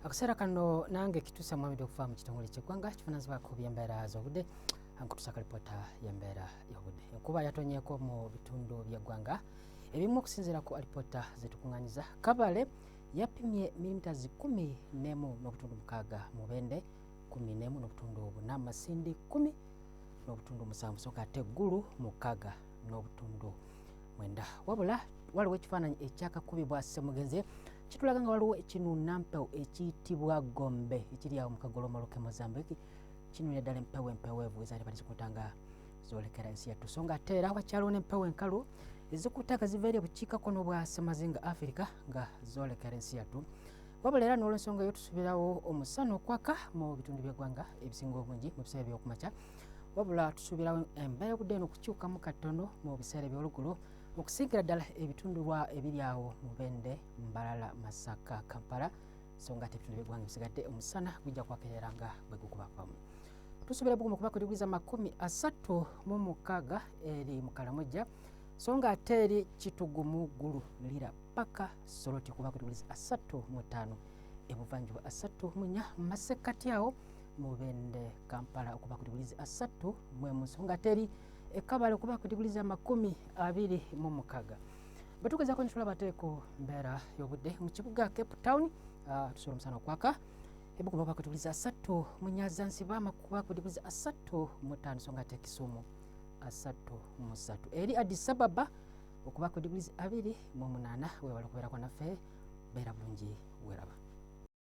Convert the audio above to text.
Akaseera kano nange Kitusa Muhammad okuva mu kitongole ky'eggwanga kivunaanyizibwako by'embeera z'obudde nkutusa kalipoota y'embeera y'obudde. Enkuba yatonyeeko mu bitundu by'eggwanga ebimu okusinziira ku alipoota zetukuŋŋanyiza. Kabale yapimye milimita 11.6, Mubende 11.4, Masindi 10.7, so nga ate Ggulu 6.9. Wabula waliwo ekifaananyi ekyakakubibwa Ssemugenzi kitulaga nga waliwo ekinuunampewo ekiyitibwa Gombe ekiri awo mu kagolomolo ke Mozambique, kinuunira ddala empewo empeweevu ezaali bali zikuta nga zoolekera ensi yattu, so nga ate era wakyaliwo n'empewo enkalu ezikuta nga ziva eri ebukiikakkono bwa ssemazinga Afirika nga zoolekera ensi yattu. Wabula era n'olwensonga eyo tusuubirawo omusana okwaka mu bitundu by'eggwanga ebisinga obungi mu biseera ebyokumakya. Wabula tusuubirawo embeera y'obudde eno okukyukamu katono mu biseera ebyolugulu, okusingira ddala ebitundu lwa ebiri awo Mubende, Mbarara, Masaka, Kampala, so nga ate ebitundu by'eggwanga ebisigadde omusana gujja kwakerera nga bwe gukubapamu. Tusuubira bugumu kuba ku diguli za 36 eri mu Kalamojja, so nga ate eri Kitugumu, Ggulu, Lira paka Soroti kuba ku diguli 35, ebuvanjuba 34, masekkati awo Mubende, Kampala okuba ku diguli 31, so nga ate eri ekabale okuba ku diguli za 26. Bwe tugezaako nitulaba ate ku mbeera y'obudde mu kibuga Cape Town, tusobola omusana okwaka, ebuguma okuba ku diguli 34, Zanzibar kuba ku diguli 35, so nga ate Kisumu 33, eri Addis Ababa okuba ku diguli 28. Webala okubeerako naffe, beera bulungi, weraba.